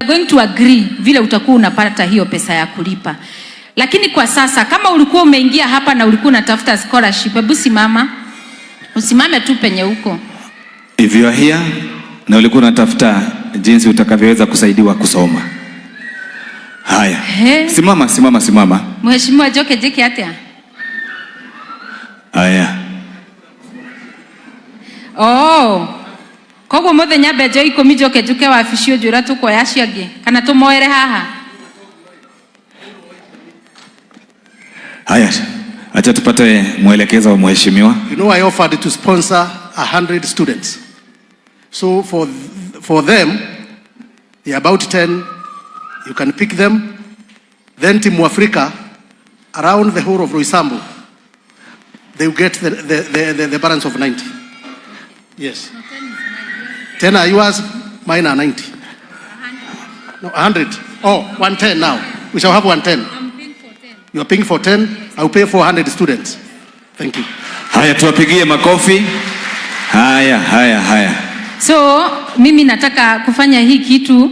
Going to agree vile utakuwa unapata hiyo pesa ya kulipa. Lakini kwa sasa kama ulikuwa umeingia hapa na ulikuwa unatafuta scholarship, hebu simama. Usimame tu penye huko. If you are here na ulikuwa unatafuta jinsi utakavyoweza kusaidiwa kusoma. Haya. He. Simama, simama, simama. Mheshimiwa Joke Jeke atia. Haya. Oh. Koguo muthenya mbenjo 10 njoke njuke wabici unjwira tukuoya acio angĩ kana tũmoere haha. Haya. Acha tupate mwelekezo wa mheshimiwa. You know, I offered to sponsor 100 students. So for them, they are about 10. You can pick them. Then Team Africa, around the whole of Roysambu, they will get the balance of 90. Yes. 10 are yours, mine are 90. No, 100. Oh, 110 now. We shall have 110. I'm paying for 10. You are paying for 10. I will pay 400 students. Thank you. Haya, tuwapigie makofi. Haya, haya, haya. So, mimi nataka kufanya hii kitu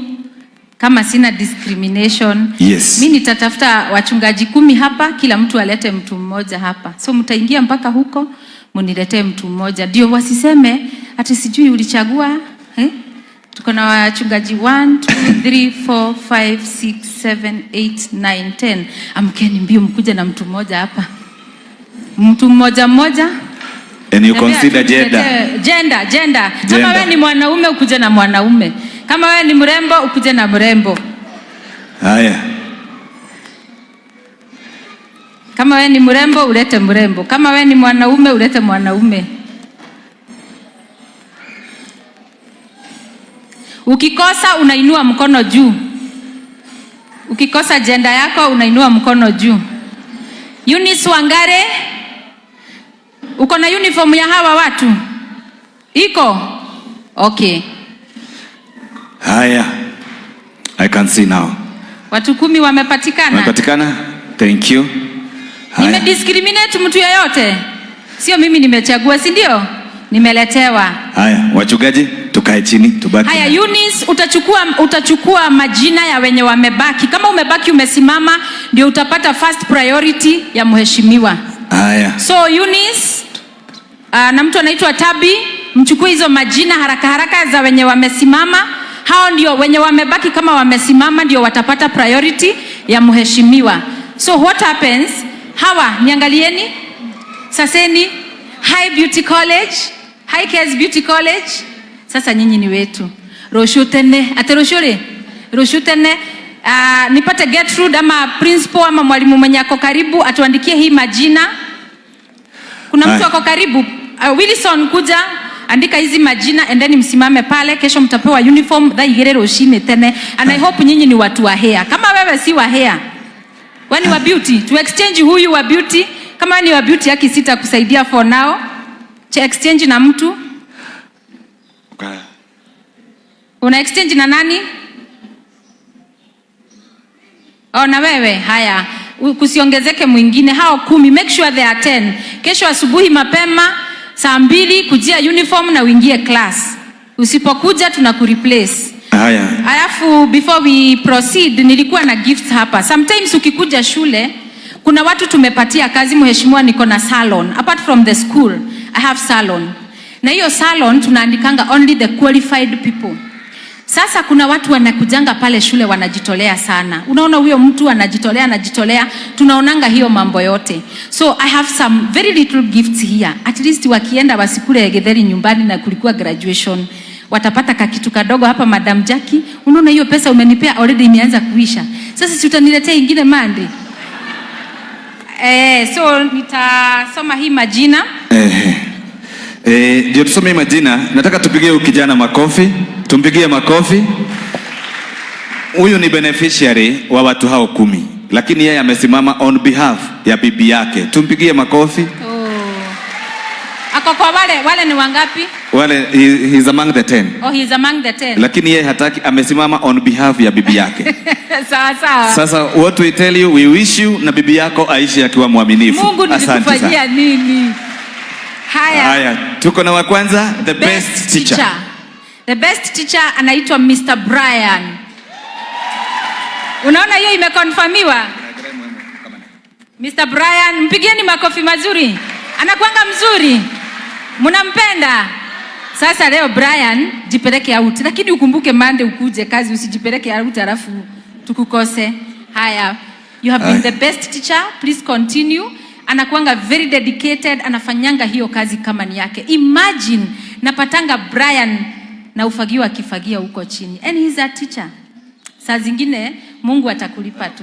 kama sina discrimination. Yes. Mimi nitatafuta wachungaji 10 hapa, kila mtu alete mtu mmoja hapa. So mtaingia mpaka huko, muniletee mtu mmoja. Ndio wasiseme ati sijui ulichagua, eh? Tuko na wachungaji 1, 2, 3, 4, 5, 6, 7, 8, 9, 10. Amkeni mbio mkuje na mtu mmoja hapa. Mtu mmoja mmoja. And you Tembea consider tu, gender. Gender, gender. Kama Gender. wewe ni mwanaume ukuje na mwanaume. Kama wewe ni mrembo ukuje na mrembo. Haya. Kama wewe ni mrembo ulete mrembo. Kama wewe ni mwanaume ulete mwanaume. Ukikosa unainua mkono juu. Ukikosa gender yako unainua mkono juu. Eunice Wangare, uko na uniform ya hawa watu? Iko? Okay. Haya. I can see now. Watu 10 wamepatikana. Wamepatikana? Thank you. Haya. Nimediscriminate mtu yeyote? Sio mimi nimechagua, si ndio? Nimeletewa. Haya, wachungaji tukae chini tubaki. Haya, Eunice, utachukua majina ya wenye wamebaki. Kama umebaki umesimama, ndio utapata first priority ya mheshimiwa. Haya. So Eunice, na mtu anaitwa Tabi, mchukue hizo majina haraka haraka za wenye wamesimama. Hao ndio wenye wamebaki, kama wamesimama ndio watapata priority ya mheshimiwa. So what happens? Hawa niangalieni. Saseni High Beauty College, High Cares Beauty College. Sasa nyinyi ni wetu. Roshu tene, ate roshu re? Roshu tene. Nipate Gertrude ama principal ama mwalimu mwenye ako karibu atuandikie hii majina. Kuna mtu ako karibu? Wilson kuja andika hizi majina and then msimame pale. Kesho mtapewa uniform thaa igĩrĩ rũcinĩ tene. And I hope nyinyi ni watu wa hair. Kama wewe si wa hair, wewe ni wa beauty. To exchange huyu wa beauty. Kama ni wa beauty yaki sita kusaidia for now. Che exchange na mtu. Okay. Una exchange na nani? Oh, na wewe. Haya. Kusiongezeke mwingine. Hao 10, make sure they are 10. Kesho asubuhi mapema saa 2 kujia uniform na uingie class. Usipokuja tunakureplace. Haya. Haya. Alafu before we proceed, nilikuwa na gifts hapa. Sometimes ukikuja shule, kuna watu tumepatia kazi. Mheshimiwa, niko na salon. Apart from the school, I have salon. Na hiyo salon tunaandikanga only the qualified people. Sasa kuna watu wanakujanga pale shule, wanajitolea sana. Unaona huyo mtu anajitolea, anajitolea, tunaonanga hiyo mambo yote. So I have some very little gifts here. At least wakienda wasikule githeri nyumbani na kulikuwa graduation. Watapata kakitu kadogo hapa. Madam Jackie, unaona hiyo pesa umenipea already imeanza kuisha. Sasa si utaniletea ingine Monday? So nitasoma hii majina. Ndio tusome hii majina. Nataka tupigie huyu kijana makofi. Tumpigie makofi. Huyu ni beneficiary wa watu hao 10, lakini yeye amesimama on behalf ya bibi yake. Tumpigie makofi. Oh. Ako kwa wale, wale ni wangapi? Wale he is among the 10. Oh, he is among the 10. Lakini yeye hataki, amesimama on behalf ya bibi yake. Sawa sawa. Sasa what we tell you, we wish you na bibi yako aishi akiwa mwaminifu. Mungu, Asante sana. nilikufanyia nini? Haya. Haya, tuko na wa kwanza, the best teacher. The best teacher anaitwa Mr. Brian. Unaona hiyo imeconfirmiwa? Mr. Brian, mpigieni makofi mazuri. Anakuanga mzuri. Mnampenda? Sasa leo Brian, jipeleke out. Lakini ukumbuke Monday ukuje kazi, usijipeleke out alafu tukukose. Haya. You have been Haya. The best teacher. Please continue. Anakuanga very dedicated, anafanyanga hiyo kazi kama ni yake. Imagine napatanga Brian na ufagio akifagia huko chini. And he's a teacher. Saa zingine Mungu atakulipa tu.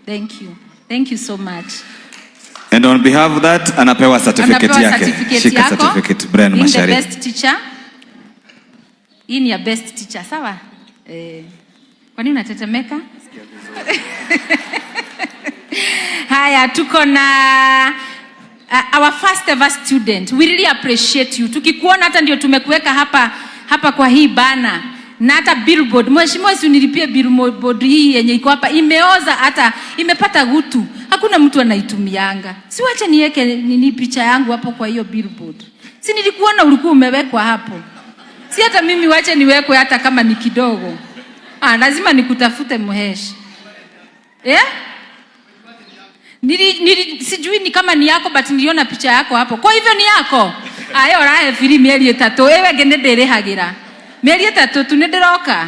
Thank you. Thank you so much. And on behalf of that, anapewa certificate Anapewa yake. Certificate Shika yako. certificate, Brian Being the Macharia. Best teacher. Hii ni ya best teacher, sawa? Kwa nini unatetemeka? Haya, tuko na our first ever student. We really appreciate you. Tukikuona hata ndio tumekuweka hapa hapa kwa hii banner na hata billboard. Mheshimiwa, si unilipie billboard hii yenye iko hapa, imeoza, hata imepata gutu, hakuna mtu anaitumianga. Si wacha niweke nini picha yangu hapo kwa hiyo billboard? Si nilikuona ulikuwa umewekwa hapo? Si hata mimi wache niwekwe hata kama ni kidogo. Ah, lazima nikutafute, Mheshi. Yeah? Sijui ni kama ni yako, but niliona picha yako hapo. Kwa hivyo ni yako. Ayo rahe free mĩeri 3. Ewe ngene ndĩrĩhagĩra. Mĩeri 3 tu nĩndĩroka.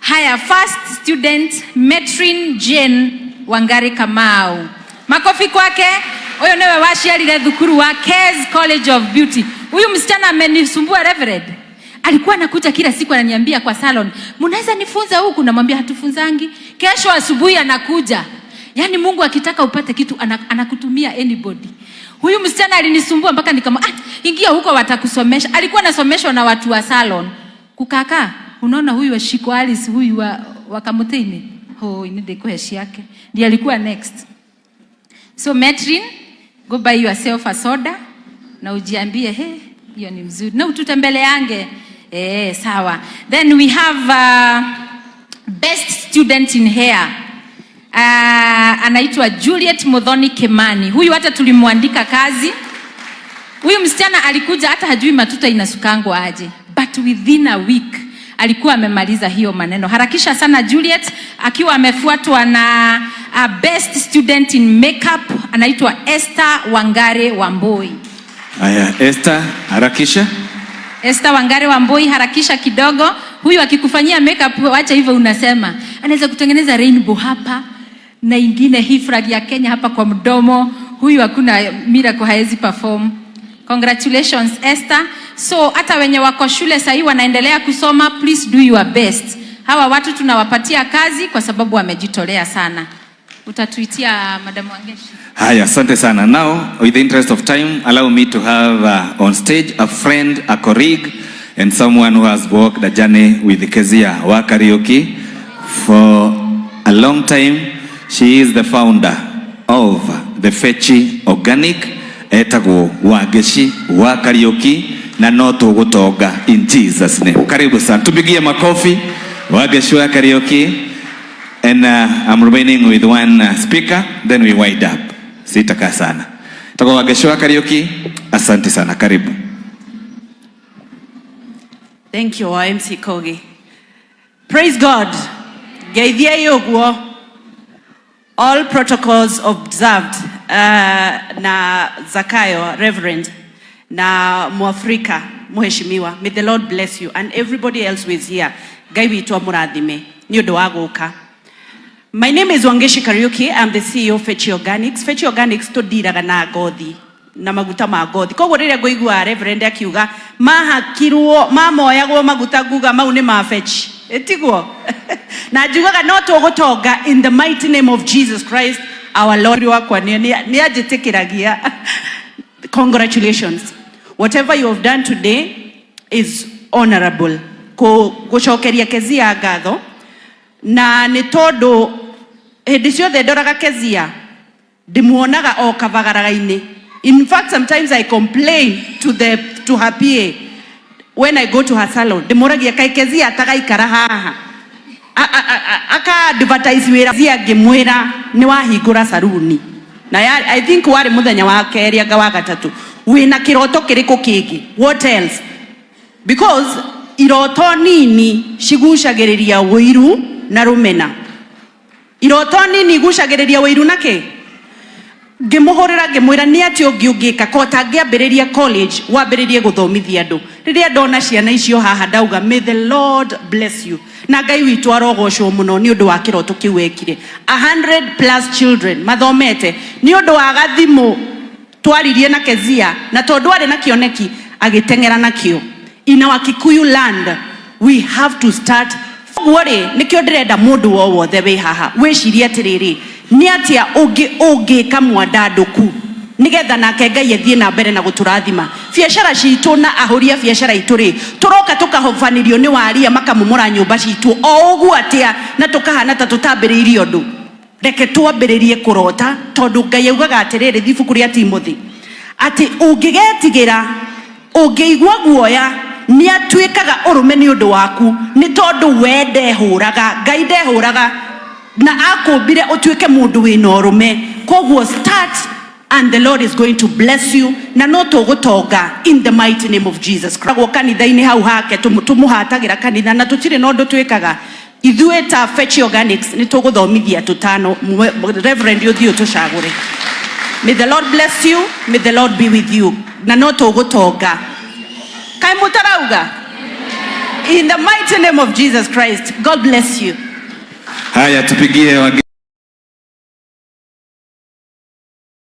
Haya, first student, Metrin Jane Wangari Kamau. Makofi kwake. Huyo niwe waciarire thukuru wa Kes College of Beauty. Huyu msichana amenisumbua, Reverend. Alikuwa anakuja kila siku ananiambia kwa salon, "Mnaweza nifunza huku?" Namwambia hatufunzangi. Kesho asubuhi anakuja. Yaani Mungu akitaka upate kitu anakutumia anybody. Huyu msichana alinisumbua mpaka nikama, "Ah, ingia huko watakusomesha." Alikuwa anasomeshwa na watu wa salon. Kukaka, unaona huyu wa Shiko Alice, huyu wa Kamutini. Oh, ini ndiko yake. Ndiye alikuwa next. So Metrin, go buy yourself a soda na ujiambie, "He, hiyo ni mzuri." Na ututembeleange. Sawa. Then we have best student in hair. Anaitwa Juliet Muthoni Kimani. Huyu hata tulimwandika kazi. Huyu msichana alikuja hata hajui matuta inasukangwa aje. But within a week alikuwa amemaliza hiyo maneno. Harakisha sana Juliet, akiwa amefuatwa na best student in makeup, anaitwa Esther Wangare Wambui. Haya, Esther, harakisha. Esther Wangare Wambui, harakisha kidogo. Huyu akikufanyia makeup, wacha hivyo unasema. Anaweza kutengeneza rainbow hapa na ingine hii flag ya Kenya hapa kwa mdomo. Huyu hakuna miracle haezi perform. Congratulations, Esther. So hata wenye wako shule sahii wanaendelea kusoma, please do your best. Hawa watu tunawapatia kazi kwa sababu wamejitolea sana. Utatuitia Madam Wangeshi. Haya, asante sana. Now, with the interest of time, allow me to have on stage a friend, a colleague, and someone who has walked a journey with Kezia wa Kariuki for a long time. She is the founder of the Fechi Organic, etagwo Wangeshi wa Kariuki, na no tũgũtonga in Jesus' name. Karibu sana. Tupigie makofi Wangeshi wa Kariuki. And I'm remaining with one speaker, then we wind up. Sitakaa sana. Toka Wangeshi wa Kariuki, asante sana. Karibu. Thank you, MC Kogi. Praise God. Geithiai ũguo. All protocols observed. Na Zakayo, Reverend, na Mwafrika, Mheshimiwa. May the Lord bless you and everybody else who is here. Ngai witũ amũrathime nĩ ũndũ wa gũka. My name is Wangeshi Kariuki. I'm the CEO of Fechi Organics. Fechi Organics tũndiraga na ngothi na maguta ma ngothi. Koguo rĩrĩa ngũigua Reverend akiuga mahakirwo mamoyagwo maguta, nguga mau nĩ ma Fechi. Ĩtiguo? Na njugaga no tũgũtonga in the mighty name of Jesus Christ our Lord. Wakwa nĩ anjĩtĩkĩragia. Congratulations. Whatever you have done today is honorable. Gũcokeria Kezia ngatho na nĩ tondũ hĩndĩ ciothe ndoraga Kezia ndimuonaga o kavagaraga-inĩ. In fact, sometimes I complain to her PA when I go to her salon. Ndĩmũragia, kaĩ Kezia atagaikara haha aka advertise wĩra? Kezia ngĩmwĩra nĩ wahingũra saruni na ya, I think warĩ mũthenya wa kerĩ anga wa gatatũ. Wĩna kĩroto kĩrĩkũ kĩngĩ? What else? Because iroto nini cigucagĩrĩria ũiru na rũmena. Iroto nini igucagĩrĩria ũiru na kĩ. Ngĩmũhũrĩra ngĩmwĩra nĩ atĩ ũngĩ ũngĩka ko tangĩambĩrĩria college, wambĩrĩrie gũthomithia andũ. Rĩrĩa ndona ciana icio haha, ndauga, "May the Lord bless you," na Ngai witũ arogocwo mũno nĩ ũndũ wa kĩroto kĩu wekire. 100 plus children mathomete nĩ ũndũ wa gathimũ twaririe na Kezia, na tondũ arĩ na kĩoneki agĩteng'era nakĩo. In our Kikuyu land we have to start. Ũguo rĩ, nĩkĩo ndĩrenda mũndũ o wothe wĩ haha wĩcirie atĩrĩrĩ, nĩ atĩa ũngĩ ũngĩka mwandandũku nigetha nake Ngai athiĩ na mbere na gũtũrathima biacara citũ na ahũri a biacara itũ. Rĩ tũroka tũkahobanĩrio nĩ waria makamomora nyũmba citũ o ũguo atĩa, na tũkahana ta tũtambĩrĩirie ũndũ. Reke twambĩrĩrie kũrota, tondũ Ngai augaga atĩrĩrĩ, ibuku rĩa Timothy, atĩ ũngĩgetigĩra, ũngĩigua guoya, nĩ atuĩkaga ũrũme nĩ ũndũ waku, nĩ tondũ we ndehũraga. Ngai ndehũraga na akũmbire ũtuĩke mũndũ wĩna ũrũme. Koguo start and the Lord is going to bless you, na no tũgũtonga in the mighty name of Jesus Christ. Kanitha-inĩ hau hake tũmũhatagĩra kanitha na tũtirĩ na ũndũ twĩkaga. Ithuĩ ta Fetch Organics nĩ tũgũthomithia tũtano. Reverend, ũthiĩ ũtũcagũre. May the Lord bless you. May the Lord be with you. Na no tũgũtonga. Kaĩ mũtarauga? In the mighty name of Jesus Christ, God bless you. Haya, tupigie wageni.